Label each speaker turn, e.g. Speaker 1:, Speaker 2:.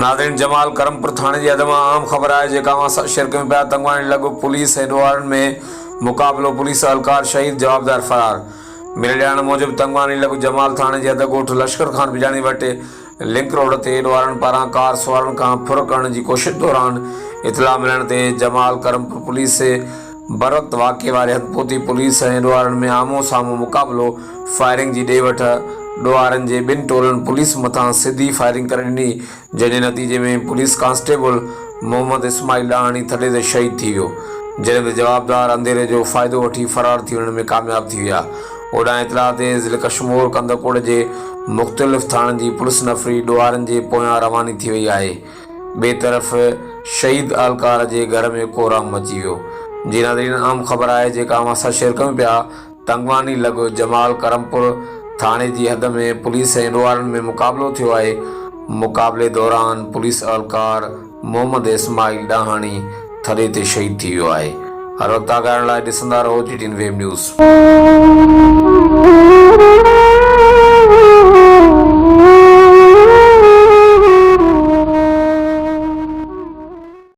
Speaker 1: ناظرين جمال ڪرمپور ٿاڻي جي حد مان اهم خبر آهي جيڪا اوهان سان شيئر ڪيون پيا تنگواڻي لڳ پوليس ۽ ڏوهارين ۾ مقابلو پوليس اهلڪار شهيد جوابدار فرار مليل ڄاڻ موجب تنگواڻي لڳ جمال ٿاڻي جي حد ڳوٺ لشڪر خان بجاڻي وٽ لنڪ روڊ تي ڏوهارين پاران ڪار سوارن کان ڦر ڪرڻ جي ڪوشش دوران اطلاع ملڻ تي جمال ڪرمپور پوليس بروقت واقعي واري هنڌ پهتي پوليس ۽ ڏوهارين ۾ آمهون سامهون مقابلو فائرنگ جي ڏي وٺ ڏوهارين جي ٻن ٽولن پوليس مٿان سڌي فائرنگ ڪري ڏني جنهن جي نتيجي ۾ پوليس ڪانسٽيبل محمد اسماعيل ڏاهاڻي ٿڏي تي شهيد ٿي ويو جڏهن ته جوابدار انڌيري جو فائدو وٺي فرار ٿي وڃڻ ۾ ڪامياب ٿي ويا هوڏانهن اطلاع تي ضلعي ڪشمور ڪنڌڪوٽ جي مختلف ٿاڻن جي پوليس نفري ڏوهارين جي پويان رواني ٿي وئي آهي ٻئي طرف شهيد اهلڪار جي گهر ۾ ڪهرام مچي ويو جي ناظرين اهم خبر آهي جيڪا اوهان سان شيئر ڪيون پيا تنگواني لڳ جمال ڪرمپور ٿاڻي جي حد ۾ پوليس ۽ ڏوهارين ۾ مقابلو ٿيو آهي مقابلي دوران پوليس اهلڪار محمد اسماعيل ڏاهاڻي ٿڏي تي شهيد ٿي ويو آهي هر وقت آگاهي رهڻ لاء ڏسندا رهو جي ٽي اين ويب نيوز.